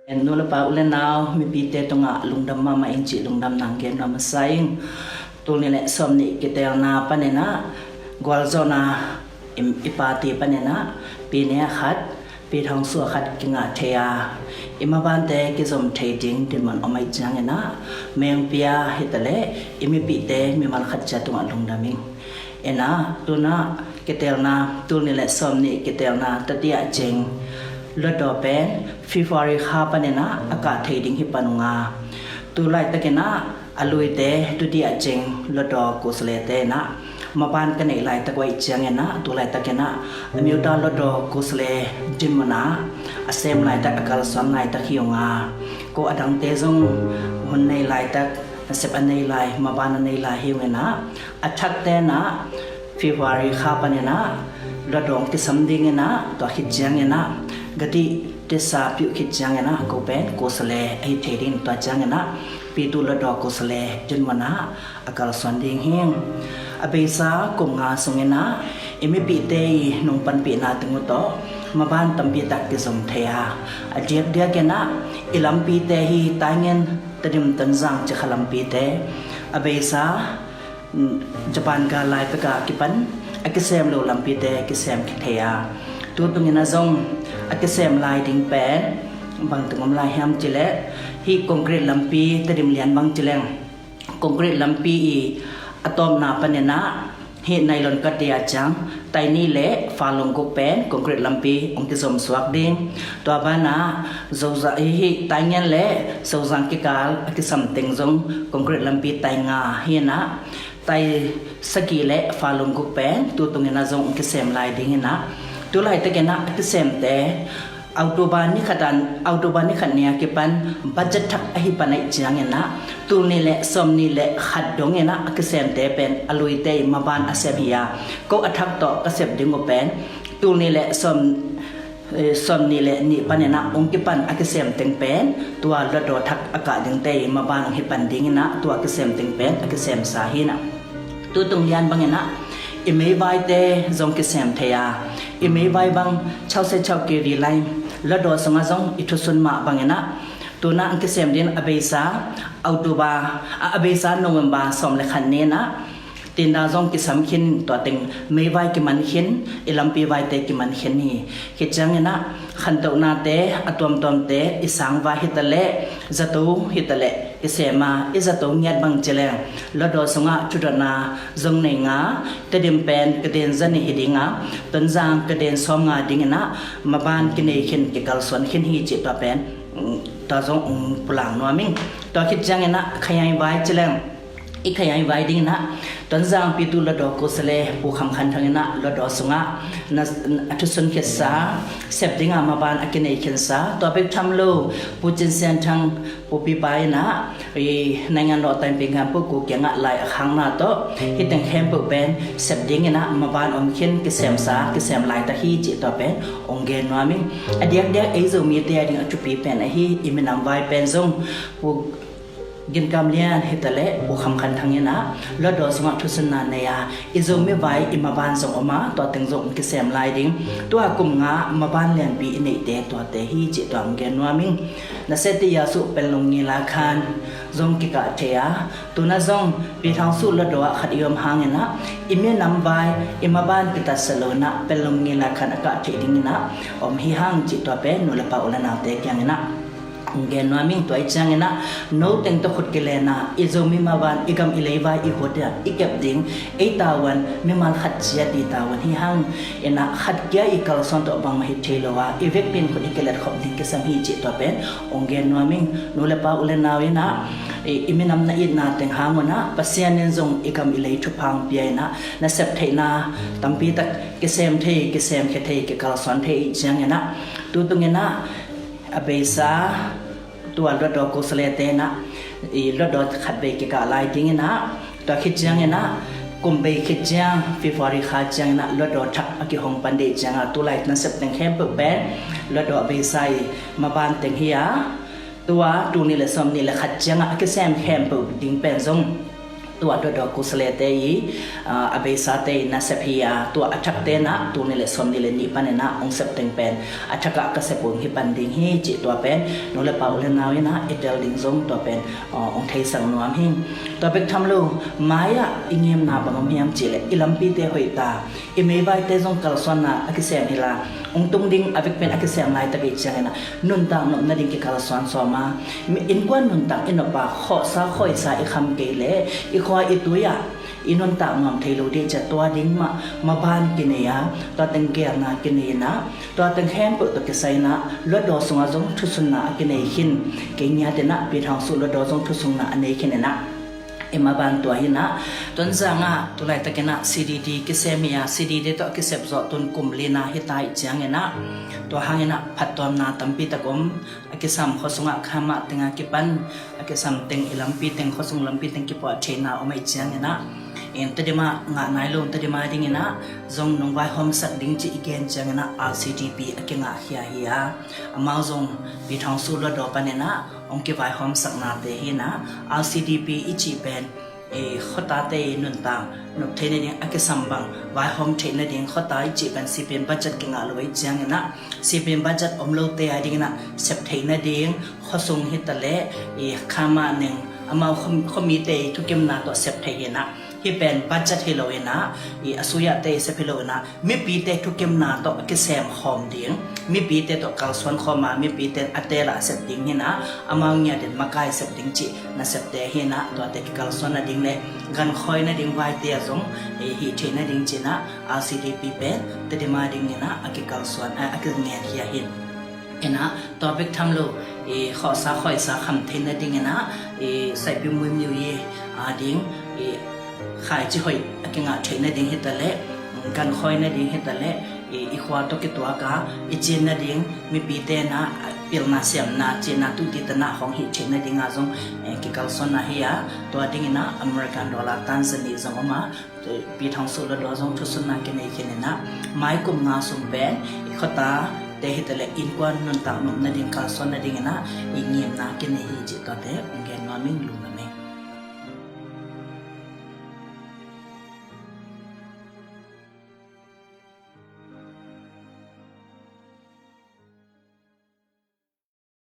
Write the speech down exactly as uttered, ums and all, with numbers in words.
Nu le pa, u le nau, mipite tungah lungdam mahmah ing cih lungdam nang gen nuam masa ing. Tul nih le sawm nih kiteelna panin ah gualzawhna i, i party panin ah Pi Ne a khat, Pi Thang Su a khat kingah thei a, i mabante kizom thei ding dinmun om ahih ciangin ah, mengpi a hi ta leh i mipite mimal khat ciat tungah lungdam ing. Ina, tuna kiteelna, tul nih le sawm nih kiteelna tatiah cing Hlutdaw pen February kha panin ah a kah thei ding hi pan ung a, tu laitakin ah a luite tutiah cing Hlutdaw kusalete in ah maban ka neih laitak uh ahih ciangin ah, tu laitakin ah a miuta Hlutdaw kusale dinmun ah a sem laitak, a kalsuan laitak hi ung a, ko a dangte zong hun nei laitak, nasep a nei lai, maban a nei lai hi ung in ah, a thakte in ah February kha panin ah Hlutdaw kisam dingin ah, tua khit ciangin ah gadi tisa piuh khit ciangin ah ko pen kusale ahi thei dingin, tua ciangin ah Pi Tu Hlutdaw kusale dinmun ah a kalsuan ding hi. A beisa kum nga sungin ah i mipite i nung panpihna teng uh tawh maban tampi tak kizom thei a, a diakdiakin ah i lampite hi, Taingen, Tedim, Tonzang, Cikha lampite a beisa Japan gal lai peka kipan a kisem lo lampite kisem thei a, tu tungin ah zong a kisem lai ding pen bangtung om lai hiam cih leh, hih concrete lampi, Tedim Lian bang ci leng, concrete lampi i a tawpna panin ah hih nylon kat dia ciang Taini le Falungguk pen concrete lampi hong kizom suak ding. Tua banah Zozang, hih Taingen le Zozang kikal a kisam teng zong concrete lampi tainga hi in ah, Taisagi le Falungguk pen tu tungin ah zong hong kisem lai ding in ah, tu laitakin ah a kisemte October ni khat an, October ni khat ni a kipan budget thak ahi pan ahih ciangin ah, tul nih le sawm nih le khat dongin ah a kisemte pen a luite i maban a sem hi a, ko a thak tawh ka sep ding uh pen tul nih le sawm, eh, sawm nih le nih panin ah hong kipan a kisem teng pen tua Hlutdaw thak a kah dingte i maban hong hi pan dingin ah, tua a kisem teng pen a kisemsa hi in ah. Tutung lian bangin ah i meivaite zong kisem thei a, i meivai bang chau se chau K V line, Hlutdaw sungah zong i thusun mah bangin ah, tuna hong kisem ding a beisa October, a, a beisa November sawm le khat ni in ah tinda zong kisam khin, tua teng meivai kiman khin, i lampi vaite kiman khin hi. Khit ciangin ah khantohnate a tuamtuamte, i sangvai hi ta leh, zato hi ta leh kisem a, i zato ngiat bang ci leng Hlutdaw sungah thudotna zong nei nga, Tedim pen ka den za nih hi ding a, Tonzang ka den sawm nga dingin ah maban kinei khin, kikalsuan khin hi cih tua pen, mm, tua zong hong pulak nuam ing. Tua khit ciangin ah khayaing vai ci leng, i khayaing vai dingin ah Tonzang Pi Tu Hlutdaw kusale Pu Kham Khan Thang in ah Hlutdaw sungah na, a thusun khitsa, sep ding a maban a kinei khinsa, tua bek tham lo Pu Cin Sian Thang, Pu Pi Pa in ah i naingan lawh taing ping khempeuh ko kiangah lai a khakna tawh hih teng khempeuh pen sep dingin ah maban om khin, kisemsa, kisem laitak hi cih tua pen hong gen nuam ing. A diakdiak ei Zomite a ding a thupi pen ahi, i minam vai pen zong Pu Gin Kam Lian hi ta leh Pu Kham Khan Thang in ah Hlutdaw sungah thusunna nei a, i Zomi vai i maban zong om a, tua teng zong hong kisem lai ding. Tua kum nga maban lianpi i neihte tuate hi cih tua hong gen nuam ing. Nasep Te Ya Su Panglong Ngila Khan zong kikah thei a, tuna zong Pi Thang Su Hlutdaw ah khat i om hangin ah, i minam vai i maban kitatsa lo in ah Panglong Ngila Khan a kah theih dingin ah om hi hang cih tua pen nu le pa, u le naute kiangin ah hong gen nuam ing. Tua ahih ciangin ah no teng tawh khut kilen a, i Zomi maban, i gam i lei vai i hut a i kep ding, ei tavuan, mimal khat ciat i tavuan hi hang in ah, khat kia i kalsuan tawh bangmah hi thei lo a, i vekpi in khut i kilet khop ding kisam hi cih tua pen hong gen nuam ing. Nu le pa, u le nau in ah i, i minam na itna teng hang un ah Pasian in zong i gam i lei thupha hong pia in ah, na sep theihna tampi tak kisem thei, kisem khia thei, kikalsuan thei ahih ciangin ah, tutung in ah a beisa tua Hlutdaw kusalete in ah i Hlutdaw khat vei kikah lai dingin ah, tua khit ciangin ah kum vei khit ciang February kha ciangin ah Hlutdaw thak a kihong pan ding ahih ciangin ah, tu lai na sep teng khempeuh pen Hlutdaw a beisa i maban teng hi a, tua tul nih le sawm nih le khat ciangah a kisem khempeuh ding pen zong Tua Luatdaw Kusalete i, ah, a beisate i nasep hi a, tua a thakte na tul nih le sawm nih le nih panin ah hong sep teng pen a thak ah ka sep uh hi pan ding hi cih tua pen nu le pa u le nau in ah i tel ding zong tua pen, ah, hong theisak nuam hi. Tua bek tham lo, mai-ah i ngimna bang om hiam cih leh i lampite hoih ta, i meivaite zong kalsuanna a kisem hi la, hong tung ding a vek pen a kisem laitak i ciangin ah nuntak nop nading kikalsuan sawm a, innkuan nuntak i nop a, khawhsa khawisa i kham kei leh i khua i tui ah i nuntak nuam thei lo ding ciang tua ding mah maban kinei a, tua teng gelna kinei in ah, tua teng khempeuh tawh kisai in ah Luatdaw sungah zong thusunna a kinei khin. Kei ngiat in ah Pi Thawng Suh Luatdaw zong thusunna a nei khin in ah i maban tua hi in ah, Tonzang ah tu laitakin ah C D D kisem hi a, C D D tawh kisep zawh tun kum lina hi ta i ciangin ah, tua hangin ah phattuamna tampi tak om. A kisam khua sungah khamah teng a kipan a kisam teng i lampi teng, khua sung lampi teng kipuah theihna om a i ciangin ah, in Tedim ah ngah nai lo, Tedim a dingin ah zong nong vaihawmsak ding cih i gen ciangin ah R C D P a kingah khia hi a, amau zong Pi Thawng Suh Luatdaw panin ah hong kivaihawmsaknate hi in ah, R C D P i cih pen i khuatate i nuntak nop theih nading a kisam bang vaihawm theih nading, khuata i cih pen C P M budget kingah lo i ciangin ah, C P M budget om lote a dingin ah sep theih nading, khua sung hi ta leh i khamah neng amau khuam-, khuamite i thukimna tawh sep theih hi in ah, hih pen budget hi lo in ah, i a sui-ahte i sep hi lo in ah, mipite thukimna tawh a kisem khawm ding, mipite tawh kalsuan khawm a, mipite a teel a sep ding hi in ah, amau ngiat in makai sep ding cih nasepte hi in ah, tuate kikalsuan nading le gankhoi nading vaite ah zong, eh, hih theih nading ci in ah, R C D P pen Tedim a dingin ah a kikalsuan, a, a kingen hi a hi in. In ah, tua bek tham lo, i khawhsa khawisa kham theih nadingin ah, i Saipiu Muimiu i a ding, i khaici hoih a kingah theih nading hi ta leh, gankhoi nading hi ta leh, i, i khua tawh kituak a i cin nading, mipite in ah pilna siamna, cinna tuhtihna hong hih theih nading ah zong, eh, kikalsuanna hi a, tua dingin ah American dollar tan zani zong om a, Pi Thawng Suh Luatdaw zong thusunna kinei khin in ah, mai kum nga sung pen i khuatate hi ta leh innkuan nuntak nop nading kalsuan nadingin ah i ngimna kinei hi cih tuate hong gen nuam ing, lungdam ing.